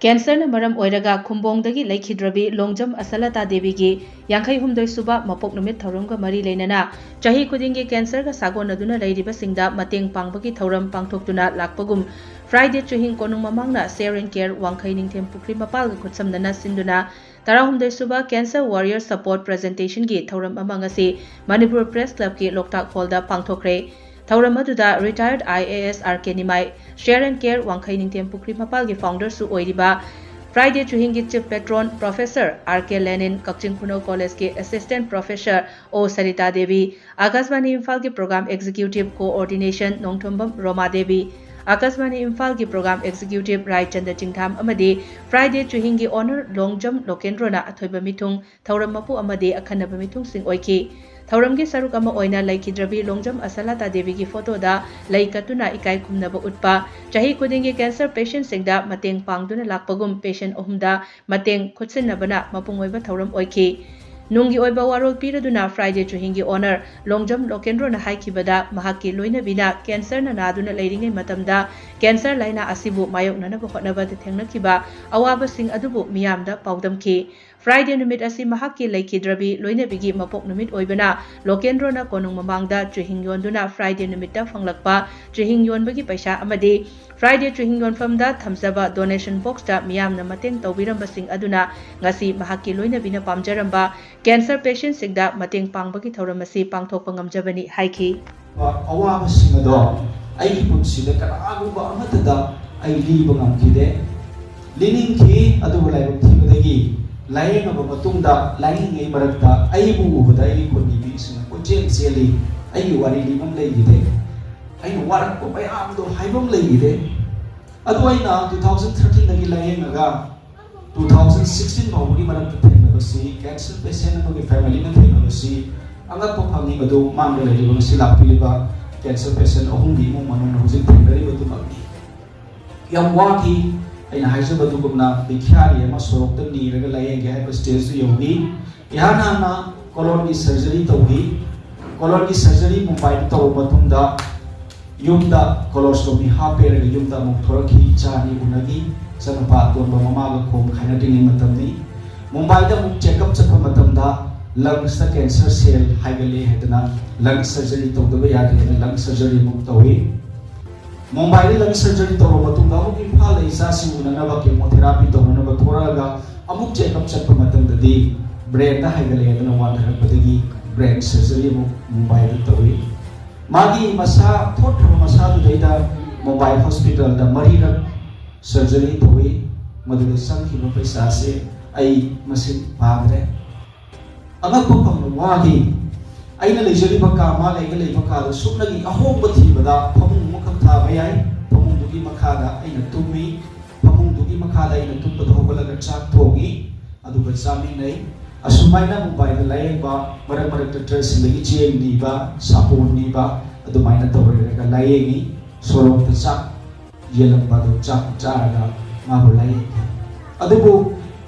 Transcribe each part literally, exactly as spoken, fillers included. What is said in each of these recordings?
ꯀꯦꯟꯁꯔꯅ ꯃꯔꯝ ꯑꯣꯏꯔꯒ ꯈꯨꯝꯕꯣꯡꯗꯒꯤ ꯂꯩꯈꯤꯗ꯭ꯔꯕꯤ ꯂꯣꯡꯖꯝ ꯑꯁꯂꯇꯥ ꯗꯦꯕꯤꯒꯤ ꯌꯥꯡꯈꯩ ꯍꯨꯝꯗꯣꯏ ꯁꯨꯕ ꯃꯄꯣꯛ ꯅꯨꯃꯤꯠ ꯊꯧꯔꯝꯒ ꯃꯔꯤ ꯂꯩꯅꯅ ꯆꯍꯤ ꯈꯨꯗꯤꯡꯒꯤ ꯀꯦꯟꯁꯔꯒ ꯁꯥꯒꯣꯟꯅꯗꯨꯅ ꯂꯩꯔꯤꯕꯁꯤꯡꯗ ꯃꯇꯦꯡ ꯄꯥꯡꯕꯒꯤ ꯊꯧꯔꯝ ꯄꯥꯡꯊꯣꯛꯇꯨꯅ ꯂꯥꯛꯄꯒꯨꯝ Friday ꯆꯨꯍꯤꯡ ꯀꯣꯅꯨꯡ ꯃꯃꯥꯡꯅ Share and Care ꯋꯥꯡꯈꯩ ꯅꯤꯡꯊꯦꯝ ꯄꯨꯈ꯭ꯔꯤ ꯃꯄꯥꯜꯒ ꯈꯨꯠꯁꯝꯅꯅ ꯁꯤꯟꯗꯨꯅ ꯇꯔꯥꯍꯨꯝꯗꯣꯏ ꯁꯨꯕ Cancer Warrior Support Presentationꯒꯤ ꯊꯧꯔꯝ ꯑꯃ ꯉꯁꯤ ꯃꯅꯤꯄꯨꯔ Press Clubꯀꯤ ꯂꯣꯛꯇꯥꯛ ꯍꯣꯜꯗ ꯄꯥꯡꯊꯣꯛꯈ꯭ꯔꯦ꯫ ꯊꯧꯔꯝ ꯑꯗꯨꯗ retired I A S R K Nimai, Share and Care ꯋꯥꯡꯈꯩ ꯅꯤꯡꯊꯦꯝ ꯄꯨꯈ꯭ꯔꯤ ꯃꯄꯥꯜꯒꯤ founderꯁꯨ ꯑꯣꯏꯔꯤꯕ Friday ꯆꯨꯍꯤꯡꯒꯤ Chief Patron Professor R K Lenin, ꯀꯛꯆꯤꯡ ꯈꯨꯅꯧ Collegeꯀꯤ Assistant Professor O Sarita Devi, ꯑꯀꯥꯁꯕꯥꯅꯤ ꯏꯝꯐꯥꯜꯒꯤ Program Executive Coordination Nongthombam ꯔꯣꯃꯥ Devi, ꯑꯀꯥꯁꯕꯥꯅꯤ ꯏꯝꯐꯥꯜꯒꯤ Program Executive ꯔꯥꯏꯆꯟꯗ ꯆꯤꯡꯊꯥꯝ ꯑꯃꯗꯤ Friday ꯆꯨꯍꯤꯡꯒꯤ Owner ꯂꯣꯡꯖꯝ ꯂꯣꯀꯦꯟꯗ꯭ꯔꯣꯅ ꯑꯊꯣꯏꯕ ꯃꯤꯊꯨꯡ, ꯊꯧꯔꯝ ꯃꯄꯨ ꯑꯃꯗꯤ ꯑꯈꯟꯅꯕ ꯃꯤꯊꯨꯡꯁꯤꯡ ꯑꯣꯏꯈꯤ꯫ ꯊꯧꯔꯝꯒꯤ ꯁꯔꯨꯛ ꯑꯃ ꯑꯣꯏꯅ ꯂꯩꯈꯤꯗ꯭ꯔꯕꯤ ꯂꯣꯡꯖꯝ ꯑꯁꯂꯥꯇꯥ ꯗꯦꯕꯤꯒꯤ photoꯗ ꯂꯩ ꯀꯠꯇꯨꯅ ꯏꯀꯥꯏ ꯈꯨꯝꯅꯕ ꯎꯠꯄ, ꯆꯍꯤ ꯈꯨꯗꯤꯡꯒꯤ cancer patientꯁꯤꯡꯗ ꯃꯇꯦꯡ ꯄꯥꯡꯗꯨꯅ ꯂꯥꯛꯄꯒꯨꯝ patient ꯑꯍꯨꯝꯗ ꯃꯇꯦꯡ ꯈꯨꯠꯁꯤꯟꯅꯕꯅ ꯃꯄꯨꯡ ꯑꯣꯏꯕ ꯊꯧꯔꯝ ꯑꯣꯏꯈꯤ꯫ ꯅꯨꯡꯒꯤ ꯑꯣꯏꯕ ꯋꯥꯔꯣꯜ ꯄꯤꯔꯗꯨꯅ Friday ꯆꯨꯍꯤꯡꯒꯤ Owner ꯂꯣꯡꯖꯝ ꯂꯣꯀꯦꯟꯗ꯭ꯔꯣꯅ ꯍꯥꯏꯈꯤꯕꯗ, ꯃꯍꯥꯛꯀꯤ ꯂꯣꯏꯅꯕꯤꯅ cancerꯅ ꯅꯥꯗꯨꯅ ꯂꯩꯔꯤꯉꯩ ꯃꯇꯝꯗ cancer ꯂꯥꯏꯅꯥ ꯑꯁꯤꯕꯨ ꯃꯥꯌꯣꯛꯅꯅꯕ ꯍꯣꯠꯅꯕꯗ ꯊꯦꯡꯅꯈꯤꯕ ꯑꯋꯥꯕꯁꯤꯡ ꯑꯗꯨꯕꯨ ꯃꯤꯌꯥꯝꯗ ꯄꯥꯎꯗꯝꯈꯤ꯫ Friday ꯅꯨꯃꯤꯠ ꯑꯁꯤ ꯃꯍꯥꯛꯀꯤ ꯂꯩꯈꯤꯗ꯭ꯔꯕꯤ ꯂꯣꯏꯅꯕꯤꯒꯤ ꯃꯄꯣꯛ ꯅꯨꯃꯤꯠ ꯑꯣꯏꯕꯅ, ꯂꯣꯀꯦꯟꯗ꯭ꯔꯣꯅ ꯀꯣꯅꯨꯡ ꯃꯃꯥꯡꯗ ꯆꯨꯍꯤꯡ ꯌꯣꯟꯗꯨꯅ Friday ꯅꯨꯃꯤꯠꯇ ꯐꯪꯂꯛꯄ ꯆꯨꯍꯤꯡ ꯌꯣꯟꯕꯒꯤ ꯄꯩꯁꯥ ꯑꯃꯗꯤ Friday ꯆꯨꯍꯤꯡ ꯌꯣꯟꯐꯝꯗ ꯊꯝꯖꯕ donation boxꯇ ꯃꯤꯌꯥꯝꯅ ꯃꯇꯦꯡ ꯇꯧꯕꯤꯔꯝꯕꯁꯤꯡ ꯑꯗꯨꯅ ꯉꯁꯤ ꯃꯍꯥꯛꯀꯤ ꯂꯣꯏꯅꯕꯤꯅ ꯄꯥꯝꯖꯔꯝꯕ cancer patientꯁꯤꯡꯗ ꯃꯇꯦꯡ ꯄꯥꯡꯕꯒꯤ ꯊꯧꯔꯝ ꯑꯁꯤ ꯄꯥꯡꯊꯣꯛꯄ ꯉꯝꯖꯕꯅꯤ ꯍꯥꯏꯈꯤ꯫ ꯑꯋꯥꯕꯁꯤꯡ ꯑꯗꯣ ꯑꯩꯒꯤ ꯄꯨꯟꯁꯤꯗ ꯀꯅꯥꯒꯨꯝꯕ ꯑꯃꯠꯇꯗ ꯑꯩ ꯂꯤꯕ ꯉꯝꯈꯤꯗꯦ꯫ ꯂꯤꯅꯤꯡꯈꯤ, ꯑꯗꯨꯕꯨ ꯂꯥꯏꯕꯛ ꯊꯤꯕꯗꯒꯤ ꯂꯥꯏꯌꯦꯡꯉꯕ ꯃꯇꯨꯡꯗ ꯂꯥꯏꯌꯦꯡꯉꯤꯉꯩ ꯃꯔꯛꯇ ꯑꯩꯕꯨ ꯎꯕꯗ ꯑꯩꯒꯤ ꯈꯨꯟꯒꯤ ꯃꯤꯁꯤꯡꯅ ꯀꯣꯏꯆꯦꯟ ꯆꯦꯜꯂꯤ꯫ ꯑꯩꯒꯤ ꯋꯥꯔꯤ ꯂꯤꯐꯝ ꯂꯩꯈꯤꯗꯦ꯫ ꯑꯩꯅ ꯋꯥꯔꯛꯄ ꯃꯌꯥꯝꯗꯣ ꯍꯥꯏꯐꯝ ꯂꯩꯈꯤꯗꯦ꯫ ꯑꯗꯨ ꯑꯩꯅ two thousand thirteenꯗꯒꯤ ꯂꯥꯏꯌꯦꯡꯉꯒ two thousand sixteen ꯐꯥꯎꯕꯒꯤ ꯃꯔꯛꯇ ꯊꯦꯡꯅꯕꯁꯤ, cancer patient ꯑꯃꯒꯤ familyꯅ ꯊꯦꯡꯅꯕꯁꯤ ꯑꯉꯛꯄ ꯐꯪꯉꯤ꯫ ꯃꯗꯨ ꯃꯥꯡꯗ ꯂꯩꯔꯤꯕ ꯉꯁꯤ ꯂꯥꯛꯄꯤꯔꯤꯕ cancer patient ꯑꯍꯨꯝꯒꯤ ꯏꯃꯨꯡ ꯃꯅꯨꯡꯅ ꯍꯧꯖꯤꯛ ꯊꯦꯡꯅꯔꯤꯕꯗꯨꯃꯛꯅꯤ꯫ ꯌꯥꯝ ꯋꯥꯈꯤ꯫ ꯑꯩꯅ ꯍꯥꯏꯖꯕꯗꯨꯒꯨꯝꯅ ꯕꯤꯈ꯭ꯌꯥꯔꯤ ꯑꯃ ꯁꯣꯔꯣꯛꯇ ꯅꯤꯔꯒ ꯂꯥꯏꯌꯦꯡꯒꯦ ꯍꯥꯏꯕ stageꯇꯨ ꯌꯧꯈꯤ꯫ ꯏꯍꯥꯟ ꯍꯥꯟꯅ colonꯒꯤ surgery ꯇꯧꯈꯤ꯫ Colonꯒꯤ surgery ꯃꯨꯝꯕꯥꯏꯗ ꯇꯧꯔꯕ ꯃꯇꯨꯡꯗ ꯌꯨꯝꯗ ꯀꯣꯂꯣꯁꯇꯣꯃꯤ ꯍꯥꯞꯄꯦꯔꯒ ꯌꯨꯝꯗ ꯑꯃꯨꯛ ꯊꯣꯔꯛꯈꯤ꯫ ꯏꯆꯥ ꯑꯅꯤ ꯎꯅꯈꯤ꯫ ꯏꯆꯥꯅꯨꯄꯥ ꯑꯇꯣꯟꯕ ꯃꯃꯥꯒ ꯈꯣꯝ ꯈꯥꯏꯅꯗ꯭ꯔꯤꯉꯩ ꯃꯇꯝꯅꯤ꯫ ꯃꯨꯝꯕꯥꯏꯗ ꯑꯃꯨꯛ ꯆꯦꯛꯑꯞ ꯆꯠꯄ ꯃꯇꯝꯗ ꯂꯪꯁꯇ ꯀꯦꯟꯁꯔ ꯁꯦꯜ ꯍꯥꯏꯒꯠꯂꯦ ꯍꯥꯏꯗꯅ ꯂꯪ ꯁꯔꯖꯔꯤ ꯇꯧꯗꯕ ꯌꯥꯗꯦ ꯍꯥꯏꯅ ꯂꯪ ꯁꯔꯖꯔꯤ ꯑꯃꯨꯛ ꯇꯧꯏ꯫ ꯃꯨꯝꯕꯥꯏꯗ ꯂꯪ ꯁꯔꯖꯔꯤ ꯇꯧꯔꯕ ꯃꯇꯨꯡꯗ ꯑꯃꯨꯛ ꯏꯝꯐꯥꯜꯗ ꯏꯆꯥꯁꯤꯡ ꯎꯅꯅꯕ ꯀꯦꯃꯣꯊꯦꯔꯥꯄꯤ ꯇꯧꯅꯅꯕ ꯊꯣꯔꯛꯑꯒ ꯑꯃꯨꯛ ꯆꯦꯛꯑꯞ ꯆꯠꯄ ꯃꯇꯝꯗꯗꯤ ꯕ꯭ꯔꯦꯟꯗ ꯍꯥꯏꯒꯠꯂꯦ ꯍꯥꯏꯗꯅ ꯋꯥꯟꯊꯔꯛꯄꯗꯒꯤ ꯕ꯭ꯔꯦꯟ ꯁꯔꯖꯔꯤ ꯑꯃꯨꯛ ꯃꯨꯝꯕꯥꯏꯗ ꯇꯧꯏ꯫ ꯃꯥꯒꯤ ꯃꯁꯥ ꯊꯣꯠꯈ꯭ꯔꯕ ꯃꯁꯥꯗꯨꯗꯩꯗ ꯃꯨꯝꯕꯥꯏ ꯍꯣꯁꯄꯤꯇꯥꯜꯗ ꯃꯔꯤꯔꯛ ꯁꯔꯖꯔꯤ ꯇꯧꯏ꯫ ꯃꯗꯨꯗ ꯆꯪꯈꯤꯕ ꯄꯩꯁꯥꯁꯦ ꯑꯩ ꯃꯁꯤꯡ ꯄꯥꯗ꯭ꯔꯦ꯫ ꯑꯉꯛꯄ ꯐꯪꯅ ꯋꯥꯈꯤ꯫ ꯑꯩꯅ ꯂꯩꯖꯔꯤꯕ ꯀꯥ, ꯃꯥꯒ ꯑꯩꯒ ꯂꯩꯕ ꯀꯥꯗ ꯁꯨꯞꯅꯒꯤ ꯑꯍꯣꯡꯕ ꯊꯤꯕꯗ ꯐꯃꯨꯡ ꯑꯃꯈꯛ ꯊꯥꯕ ꯌꯥꯏ꯫ ꯐꯃꯨꯡꯗꯨꯒꯤ ꯃꯈꯥꯗ ꯑꯩꯅ ꯇꯨꯝꯃꯤ꯫ ꯐꯃꯨꯡꯗꯨꯒꯤ ꯃꯈꯥꯗ ꯑꯩꯅ ꯇꯨꯝꯕꯗ ꯍꯧꯒꯠꯂꯒ ꯆꯥꯛ ꯊꯣꯡꯉꯤ, ꯑꯗꯨꯒ ꯆꯥꯃꯤꯟꯅꯩ꯫ ꯑꯁꯨꯃꯥꯏꯅ ꯃꯨꯝꯕꯥꯏꯗ ꯂꯥꯌꯦꯡꯕ, ꯃꯔꯛ ꯃꯔꯛꯇ ꯗꯣꯛꯇꯔꯁꯤꯡꯗꯒꯤ ꯆꯦꯡ ꯅꯤꯕ, ꯁꯥꯄꯣꯟ ꯅꯤꯕ, ꯑꯗꯨꯃꯥꯏꯅ ꯇꯧꯔꯒ ꯂꯥꯌꯦꯡꯉꯤ꯫ ꯁꯣꯔꯣꯛꯇ ꯆꯥꯛ ꯌꯦꯜꯂꯝꯕ ꯑꯗꯨ ꯆꯥꯛ ꯆꯥꯔꯒ ꯃꯥꯕꯨ ꯂꯥꯌꯦꯡꯈꯤ꯫ ꯑꯗꯨꯕꯨ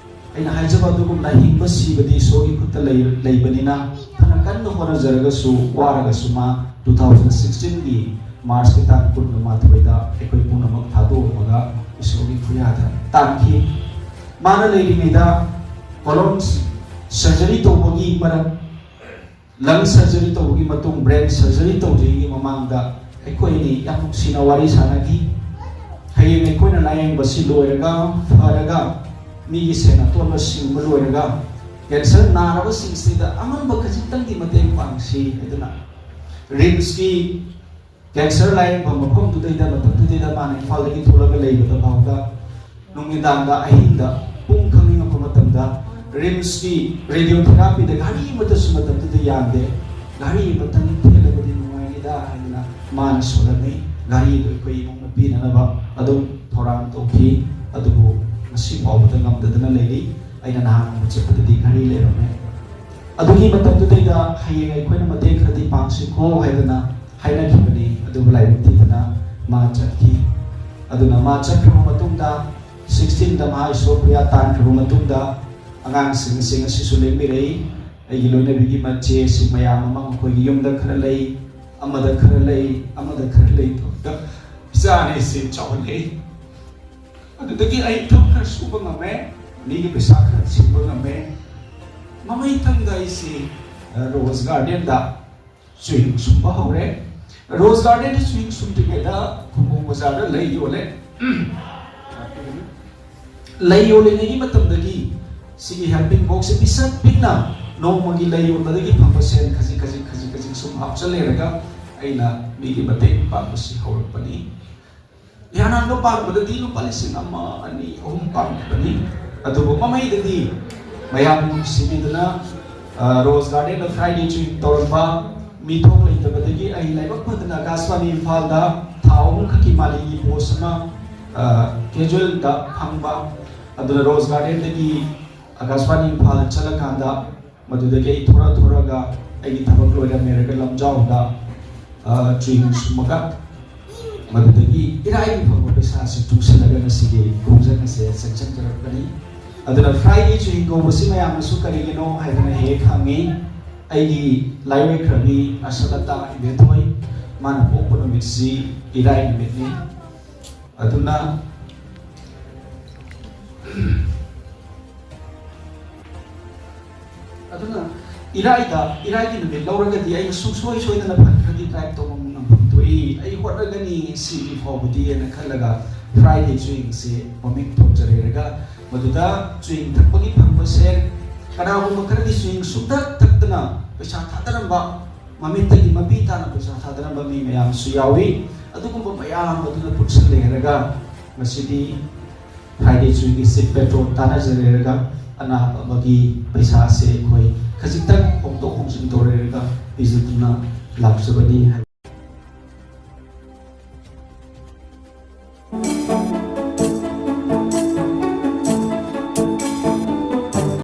ꯑꯩꯅ ꯍꯥꯏꯖꯕ ꯑꯗꯨꯒꯨꯝꯅ ꯍꯤꯡꯕ ꯁꯤꯕꯗꯤ ꯏꯁꯣꯔꯒꯤ ꯈꯨꯠꯇ ꯂꯩ-, ꯂꯩꯕꯅꯤꯅ ꯐꯅ ꯀꯟꯅ ꯍꯣꯠꯅꯖꯔꯒꯁꯨ, ꯋꯥꯔꯒꯁꯨ ꯃꯥ two thousand sixteen ꯒꯤ ꯃꯥꯔꯆꯀꯤ ꯇꯥꯡ ꯀꯨꯟꯒ ꯃꯥꯊꯣꯏꯗ ꯑꯩꯈꯣꯏ ꯄꯨꯝꯅꯃꯛ ꯊꯥꯗꯣꯛꯑꯝꯃꯒ ꯏꯁꯣꯔꯒꯤ ꯈꯨꯌꯥꯗ ꯇꯥꯡꯈꯤ꯫ ꯃꯥꯅ ꯂꯩꯔꯤꯉꯩꯗ ꯀꯣꯂꯣꯟ ꯁꯔꯖꯔꯤ ꯇꯧꯕꯒꯤ ꯃꯔꯛ, ꯂꯪ ꯁꯔꯖꯔꯤ ꯇꯧꯕꯒꯤ ꯃꯇꯨꯡ, ꯕ꯭ꯔꯦꯟ ꯁꯔꯖꯔꯤ ꯇꯧꯗ꯭ꯔꯤꯉꯩꯒꯤ ꯃꯃꯥꯡꯗ ꯑꯩꯈꯣꯏ ꯑꯅꯤ ꯌꯥꯝ ꯅꯨꯡꯁꯤꯅ ꯋꯥꯔꯤ ꯁꯥꯟꯅꯈꯤ꯫ ꯍꯌꯦꯡ ꯑꯩꯈꯣꯏꯅ ꯂꯥꯌꯦꯡꯕꯁꯤ ꯂꯣꯏꯔꯒ, ꯐꯔꯒ, ꯃꯤꯒꯤ ꯁꯦꯟ ꯑꯇꯣꯟꯕ ꯁꯤꯡꯕ ꯂꯣꯏꯔꯒ, ꯀꯦꯟꯁꯔ ꯅꯥꯔꯕꯁꯤꯡꯁꯤꯗ ꯑꯉꯝꯕ ꯈꯖꯤꯛꯇꯪꯗꯤ ꯃꯇꯦꯡ ꯄꯥꯡꯁꯤ ꯍꯥꯏꯗꯨꯅ ꯔꯤꯝꯁꯀꯤ ꯀꯦꯟꯁꯔ ꯂꯥꯌꯦꯡꯐꯝ ꯃꯐꯝꯗꯨꯗꯩꯗ, ꯃꯇꯝꯗꯨꯗꯩꯗ ꯃꯥꯅ ꯏꯝꯐꯥꯜꯗꯒꯤ ꯊꯣꯛꯂꯒ ꯂꯩꯕꯗ ꯐꯥꯎꯗ ꯅꯨꯃꯤꯗꯥꯡꯗ, ꯑꯍꯤꯡꯗ ꯄꯨꯡ ꯈꯪꯅꯤꯡꯉꯛꯄ ꯃꯇꯝꯗ ꯔꯤꯝꯁꯀꯤ ꯔꯦꯗꯤꯑꯣ ꯊꯦꯔꯥꯄꯤꯗ ꯒꯥꯔꯤ ꯑꯃꯠꯇꯁꯨ ꯃꯇꯝꯗꯨꯗ ꯌꯥꯟꯗꯦ꯫ ꯒꯥꯔꯤ ꯑꯃꯇꯪ ꯊꯦꯜꯂꯕꯗꯤ ꯅꯨꯡꯉꯥꯏꯅꯤꯗ ꯍꯥꯏꯗꯅ ꯃꯥꯅ ꯁꯣꯜꯂꯝꯃꯤ꯫ ꯒꯥꯔꯤꯗꯨ ꯑꯩꯈꯣꯏ ꯏꯃꯨꯡꯅ ꯄꯤꯅꯅꯕ ꯑꯗꯨꯝ ꯊꯧꯔꯥꯡ ꯇꯧꯈꯤ꯫ ꯑꯗꯨꯕꯨ ꯉꯁꯤ ꯐꯥꯎꯕꯗ ꯉꯝꯗꯗꯅ ꯂꯩꯔꯤ꯫ ꯑꯩꯅ ꯅꯍꯥꯟ ꯅꯣꯡꯃ ꯆꯠꯄꯗꯗꯤ ꯘꯔꯤ ꯂꯩꯔꯝꯃꯦ꯫ ꯑꯗꯨꯒꯤ ꯃꯇꯝꯗꯨꯗꯩꯗ ꯍꯌꯦꯡ ꯑꯩꯈꯣꯏꯅ ꯃꯇꯦꯡ ꯈꯔꯗꯤ ꯄꯥꯡꯁꯤꯀꯣ ꯍꯥꯏꯗꯅ ꯍꯥꯏꯅꯈꯤꯕꯅꯤ꯫ ꯑꯗꯨꯕꯨ ꯂꯥꯏꯕꯛ ꯊꯤꯗꯅ ꯃꯥ ꯆꯠꯈꯤ꯫ ꯑꯗꯨꯅ ꯃꯥ ꯆꯠꯈ꯭ꯔꯕ ꯃꯇꯨꯡꯗ sixteen ꯗ ꯃꯍꯥꯛ ꯏꯁꯣꯔ ꯈꯨꯌꯥ ꯇꯥꯟꯈ꯭ꯔꯕ ꯃꯇꯨꯡꯗ ꯑꯉꯥꯡꯁꯤꯡ ꯑꯁꯤ ꯉꯁꯤꯁꯨ ꯂꯦꯡꯕꯤꯔꯛꯏ꯫ ꯑꯩꯒꯤ ꯂꯣꯏꯅꯕꯤꯒꯤ ꯃꯆꯦꯁꯤꯡ ꯃꯌꯥꯝ ꯑꯃ ꯃꯈꯣꯏꯒꯤ ꯌꯨꯝꯗ ꯈꯔ ꯂꯩ꯫ ꯑꯃꯗ ꯈꯔ ꯂꯩ, ꯑꯃꯗ ꯈꯔ ꯂꯩ ꯇꯧꯕꯗ ꯏꯆꯥ ꯑꯅꯤꯁꯤ ꯆꯥꯎꯍꯜꯂꯛꯏ꯫ ꯑꯗꯨꯗꯒꯤ ꯑꯩ ꯊꯕꯛ ꯈꯔ ꯁꯨꯕ ꯉꯝꯃꯦ, ꯃꯤꯒꯤ ꯄꯩꯁꯥ ꯈꯔ ꯁꯤꯡꯕ ꯉꯝꯃꯦ꯫ ꯃꯃꯩꯊꯪꯗ ꯑꯩꯁꯤ, ꯑ, ꯔꯣꯖ ꯒꯥꯔꯗꯦꯟꯗ ꯆꯨꯍꯤꯡ ꯁꯨꯝꯕ ꯍꯧꯔꯦ꯫ ꯔꯣꯖ ꯒꯥꯔꯗꯦꯟꯗ ꯆꯨꯍꯤꯡ ꯁꯨꯝꯗ꯭ꯔꯤꯉꯩꯗ ꯈꯨꯝꯕꯣꯡ ꯕꯖꯥꯔꯗ ꯂꯩ ꯌꯣꯜꯂꯦ꯫ ꯂꯩ ꯌꯣꯜꯂꯤꯉꯩꯒꯤ ꯃꯇꯝꯗꯒꯤ ꯁꯤꯒꯤ helping boxꯁꯦ ꯄꯤꯁꯛ ꯄꯤꯛꯅ ꯅꯣꯡꯃꯒꯤ ꯂꯩ ꯌꯣꯟꯕꯗꯒꯤ ꯐꯪꯕ ꯁꯦꯟ ꯈꯖꯤꯛ ꯈꯖꯤꯛ ꯈꯖꯤꯛ ꯈꯖꯤꯛ ꯁꯨꯝ ꯍꯥꯞꯆ ꯂꯩꯔꯒ ꯑꯩꯅ ꯃꯤꯒꯤ ꯃꯇꯦꯡ ꯄꯥꯡꯕꯁꯤ ꯍꯧꯔꯛꯄꯅꯤ꯫ ꯂꯤꯌꯥꯅꯥꯟꯗꯣ ꯄꯥꯡꯕꯗꯗꯤ ꯂꯨꯄꯥ ꯂꯤꯁꯤꯡ ꯑꯃ, ꯑꯅꯤ, ꯑꯍꯨꯝ ꯄꯥꯡꯈꯤꯕꯅꯤ꯫ ꯑꯗꯨꯕꯨ ꯃꯃꯩꯗꯗꯤ ꯃꯌꯥꯝ ꯅꯨꯡꯁꯤꯕꯤꯗꯨꯅ, ꯑ, ꯔꯣꯖ ꯒꯥꯔꯗꯦꯟꯗ Friday ꯆꯨꯍꯤꯡ ꯇꯧꯔꯝꯕ ꯃꯤꯊꯣꯛ ꯂꯩꯇꯕꯗꯒꯤ ꯑꯩ ꯂꯥꯏꯕꯛ ꯐꯗꯅ ꯑꯥꯀꯥꯁꯕꯥꯅꯤ ꯏꯝꯐꯥꯜꯗ ꯊꯥ ꯑꯍꯨꯝꯈꯛꯀꯤ ꯃꯥꯂꯦꯝꯒꯤ post ꯑꯃ, ꯑ, casualꯗ ꯐꯪꯕ꯫ ꯑꯗꯨꯅ ꯔꯣꯖ ꯒꯥꯔꯗꯦꯟꯗꯒꯤ ꯑꯥꯀꯥꯁꯕꯥꯅꯤ ꯏꯝꯐꯥꯜꯗ ꯆꯠꯂꯀꯥꯟꯗ ꯃꯗꯨꯗꯒꯤ ꯑꯩ ꯊꯣꯔꯛ ꯊꯣꯔꯛꯑꯒ ꯑꯩꯒꯤ ꯊꯕꯛ ꯂꯣꯏꯔꯝꯃꯦꯔꯒ ꯂꯝꯖꯥꯎꯗ, ꯑ, ꯆꯨꯍꯤꯡ ꯁꯨꯝꯃꯒ ꯃꯗꯨꯗꯒꯤ ꯏꯔꯥꯏꯒꯤ ꯐꯪꯕ ꯄꯩꯁꯥꯁꯤ ꯇꯨꯡꯁꯤꯜꯂꯒ ꯉꯁꯤꯒꯤ ꯈꯣꯡꯖꯪ ꯑꯁꯦ ꯆꯪꯁꯤꯟꯖꯔꯛꯄꯅꯤ꯫ ꯑꯗꯨꯅ Friday ꯆꯨꯍꯤꯡ ꯀꯧꯕꯁꯤ ꯃꯌꯥꯝꯅꯁꯨ ꯀꯔꯤꯒꯤꯅꯣ ꯍꯥꯏꯗꯅ ꯍꯦꯛ ꯍꯪꯉꯤ꯫ ꯑꯩꯒꯤ ꯂꯥꯏꯑꯣꯏꯈ꯭ꯔꯕꯤ ꯑꯁꯂꯇꯥ ꯏꯕꯦꯊꯣꯏ, ꯃꯥꯅ ꯄꯣꯛꯄ ꯅꯨꯃꯤꯠꯁꯤ ꯏꯔꯥꯏ ꯅꯨꯃꯤꯠꯅꯤ꯫ ꯑꯗꯨꯅ, ꯑꯗꯨꯅ ꯏꯔꯥꯏꯗ, ꯏꯔꯥꯏꯒꯤ ꯅꯨꯃꯤꯠ ꯂꯧꯔꯒꯗꯤ ꯑꯩꯅ ꯁꯨꯡꯁꯣꯏ ꯁꯣꯏꯗꯅ ꯐꯟ ꯈꯔꯗꯤ drive ꯇꯧꯕ ꯉꯝꯐꯝ ꯊꯣꯛꯏ, ꯑꯩ ꯍꯣꯠꯅꯒꯅꯤ ꯁꯤꯒꯤ ꯐꯥꯎꯕꯗꯤ ꯍꯥꯏꯅ ꯈꯜꯂꯒ Friday ꯆꯨꯍꯤꯡꯁꯦ ꯃꯃꯤꯡ ꯊꯣꯟꯖꯔꯦꯔꯒ ꯃꯗꯨꯗ ꯆꯨꯍꯤꯡ ꯊꯛꯄꯒꯤ ꯐꯪꯕ ꯁꯦꯟ ꯀꯅꯥꯒꯨꯝꯕ ꯈꯔꯗꯤ ꯆꯨꯍꯤꯡ ꯁꯨꯡꯊꯛ ꯊꯛꯇꯅ ꯄꯩꯁꯥ ꯊꯥꯗꯔꯝꯕ, ꯃꯃꯤꯠꯇꯒꯤ ꯃꯄꯤ ꯇꯥꯅ ꯄꯩꯁꯥ ꯊꯥꯗꯔꯝꯕ ꯃꯤ ꯃꯌꯥꯝꯁꯨ ꯌꯥꯎꯏ꯫ ꯑꯗꯨꯒꯨꯝꯕ ꯃꯌꯥꯝ ꯑꯗꯨꯅ ꯄꯨꯟꯁꯤꯜꯂꯦꯔꯒ ꯉꯁꯤꯗꯤ Friday ꯆꯨꯍꯤꯡꯒꯤ seed patrol ꯇꯥꯟꯅꯖꯔꯦꯔꯒ ꯑꯅꯥꯕ ꯑꯃꯒꯤ ꯄꯩꯁꯥꯁꯦ ꯑꯩꯈꯣꯏ ꯈꯖꯤꯛꯇꯪ ꯍꯣꯡꯗꯣꯛ ꯍꯣꯡꯖꯤꯟ ꯇꯧꯔꯦꯔꯒ ꯄꯤꯖꯗꯨꯅ ꯂꯥꯛꯆꯕꯅꯤ ꯍꯥꯏ꯫